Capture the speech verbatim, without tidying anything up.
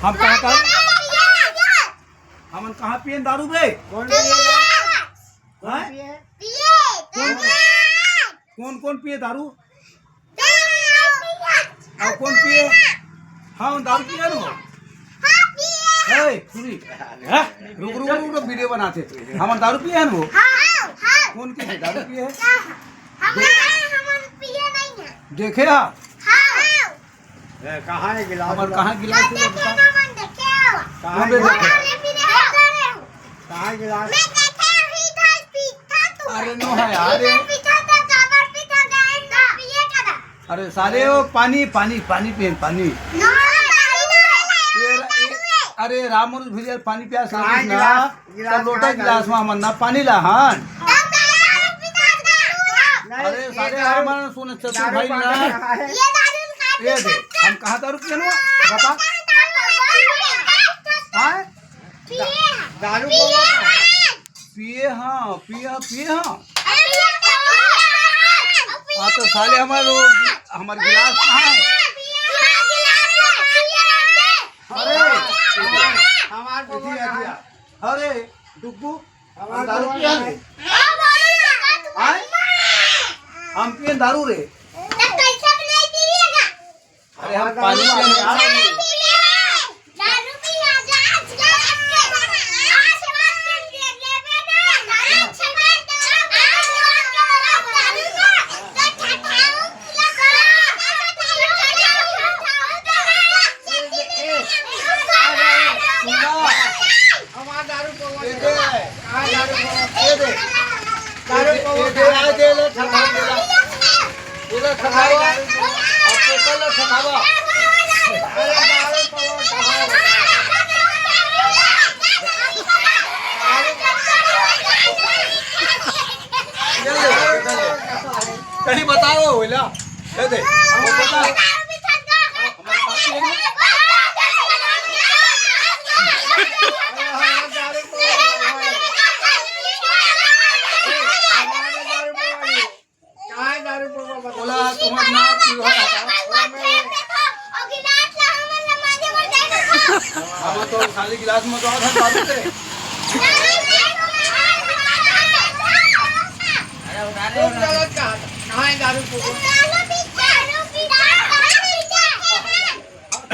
हम कहाँ का, हमन कहाँ पियन दारू बे? कौन पिए? हैं? कौन, कौन कौन पिए दारू? अउ कौन पिए? हाँ, दारू पिए न हो। ए, सुनी। हैं? रुक, रुक, रुक, रुक, वीडियो बनाथे। हमन दारू पिए हन हो। कौन के दारू पिए? देखे हा? ए, कहाँ है गिलास? हमर कहाँ गिलास है? कहाँ गिलास? अरे नो है यार, ये। अरे साले, वो पानी, पानी, पानी पिए, पानी। ये, ये, अरे राम मनोज भैया, पानी प्यास लगिस ना, गिलास, तो लोटा गिलास में हमन ना पानी ला हन। अरे साले, हमन सुन, चतुर भाई ना। ये दे, हम कहाँ दारू पिए हन? बता। हाँ? दारू पिए, हाँ, पिए, हाँ, पिए, हाँ। हाँ, तो साले, हमार वो, हमार गिलास कहाँ है? अरे, हमार, हमार, अरे, डुग्गू, हम दारू पिए रे। आय? हम पिए दारू रे। अरे, हम पानी पिए रे। हमार दारू पवा दे। कहाँ दारू पवा? दारू पवा। दे, दे, दे, ले, ठंडा, दे, ले। ये ले, ठंडा हुआ। अब पेपर ले, ठंडा हुआ। अरे, दारू पवा, ठंडा हुआ। ये ले, ये ले। कहीं बताओ, बोला। ये दे, वो बता। बोला, तुम्हार नाम की हो? हम तो खाली गिलास में तो था दारू से। तुम गलत कहा था। कहाँ है दारू?